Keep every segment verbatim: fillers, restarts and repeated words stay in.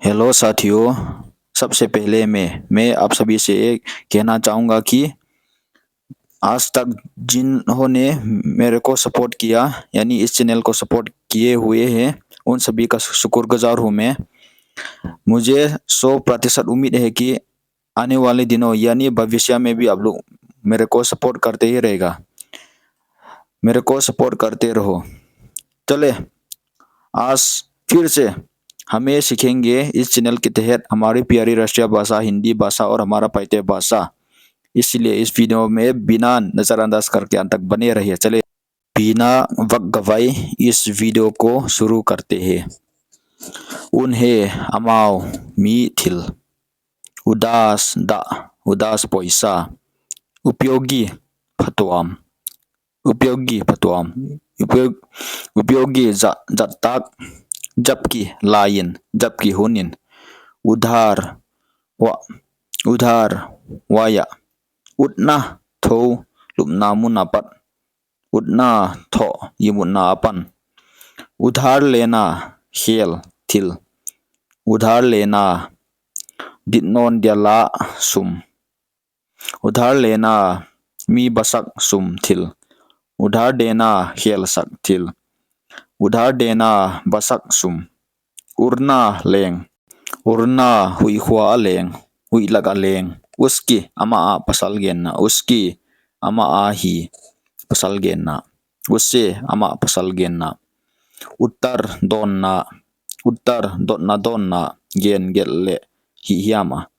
हेलो साथियों, सबसे पहले मैं मैं आप सभी से एक कहना चाहूँगा कि आज तक जिन्होंने मेरे को सपोर्ट किया, यानी इस चैनल को सपोर्ट किए हुए हैं, उन सभी का शुक्रगुजार हूँ मैं। मुझे सौ प्रतिशत उम्मीद है कि आने वाले दिनों यानी भविष्य में भी आप लोग मेरे को सपोर्ट करते ही रहेगा, मेरे को सपोर्ट करते रहो। चले, आज फिर से हमें सीखेंगे इस चैनल के तहत हमारी प्यारी राष्ट्रीय भाषा हिंदी भाषा और हमारा पाइते भाषा। इसलिए इस वीडियो में बिना नज़रअंदाज करके अंत तक बने रहिए। चले, बिना वक्त गवाए इस वीडियो को शुरू करते हैं। उन्हें, amau, mi thil. Udas, dah. Udas, poisa. Upyogi, phatuam. Upyogi, phatuam. Upyog, upyogi, zat, zat tak. Jabki, laiin. Jabki, hunin. Udhar, wa. Udhar, waya. Utna, thou, lupna mun apat. Utna, thoh, gimutna apan. Udhar lena, khel, thil. Udhar lena, dit nawn dia la, sum. Udhar lena, mi basak, sum, thil. Udhar dena, khelsak, thil. Udhar dena, basak, sum. Urna, leng. Urna, huih khua a leng. Huih lak a leng. Uski, amah a pasal genna. Uski, amah a hi pasal genna. Usse, amah pasal genna. Uttar, dawnna. Uttar, dotna, dawnna. Gen, gelh leh hih hiam a.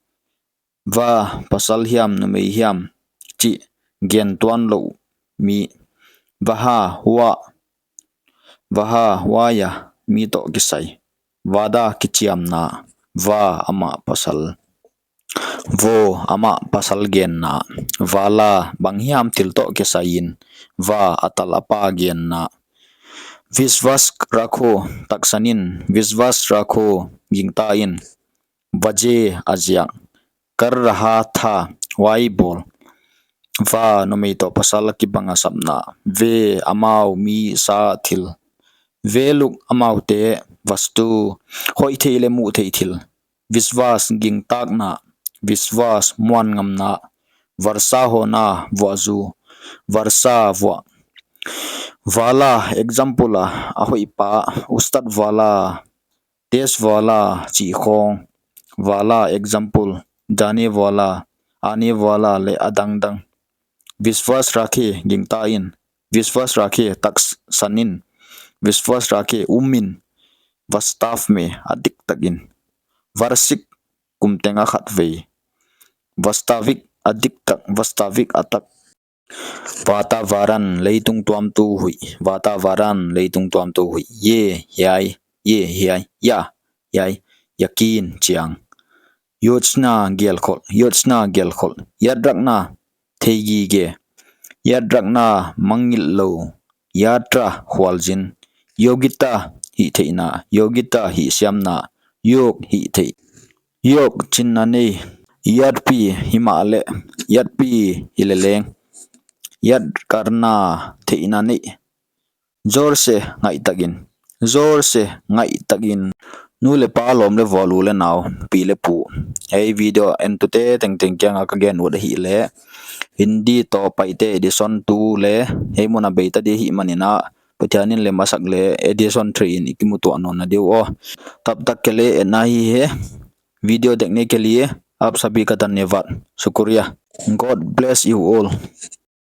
Va, pasal hiam, numei hiam chih gen tuanlouh mi. Vaha, hua. Vaha, huaia, mi toh kisai. Vada, kichiamna. Va, amah pasal. Vo, amah pasal genna. Vala, bang hiam thil toh kisaiin. Va, a tal a pa genna. Viswas rakho, taksanin. Viswas rakho, gingtain. Vaje, a ziak. Kar raha tha, huai bawl. Va, numei toh pasal a kibang a sapna. Ve, amau, mi, sa, thil. Ve luk, amaute, vastu, hoih theih leh muh theih thil. Viswas, gingtakna. Viswas, muanngamna. Varsa, hona, vuahzu. Varsa, vuah. Vala, example a, a hoihpa, ustad vala, test vala, chih khawng, vala, example, jane vala, ane vala leh a dangdang. Viswas rakhe, gingtain. Viswas rakhe, taksanin. Viswas rakhe, umin. Vastav me, a diktakin. Varsik, kum teng a khat vei. Vastavik, a diktak. Vastavik, a tak. Vatavaran, leitung tuamtuam huih. Vatavaran, leitung tuamtuam huih. Ye, hiai. Ye, hiai. Ya, hiai. Yakin, chiang. Yochna, gelkholh. Yochna, gelkholh. Yad rakhna, theigige. Yad rakhna, mangngilh lou. Yatra, khualzin. Yogyata, hihtheihna. Yogyata, hihsiamna. Yog, hihtheih. Yog, chinna nei. Yadpi, himahleh. Yadpi, hileleng. Yad karna, theihna neih. Zor se, ngaihtakin. Zor se, ngaihtakin. Nu leh pa, lawm leh vual, u leh nau, pi leh pu. Hiai video entute tengteng kianga ka gen ut ahihleh Hindi toh Paite edition two leh hiai mun a bei ta di ahihmanin a, Pathianin lem a sak leh edition three in i kimutuah nawn na diu aw. तब तक के लिए इतना ही है। वीडियो देखने के लिए आप सभी का धन्यवाद, शुक्रिया। God bless you all।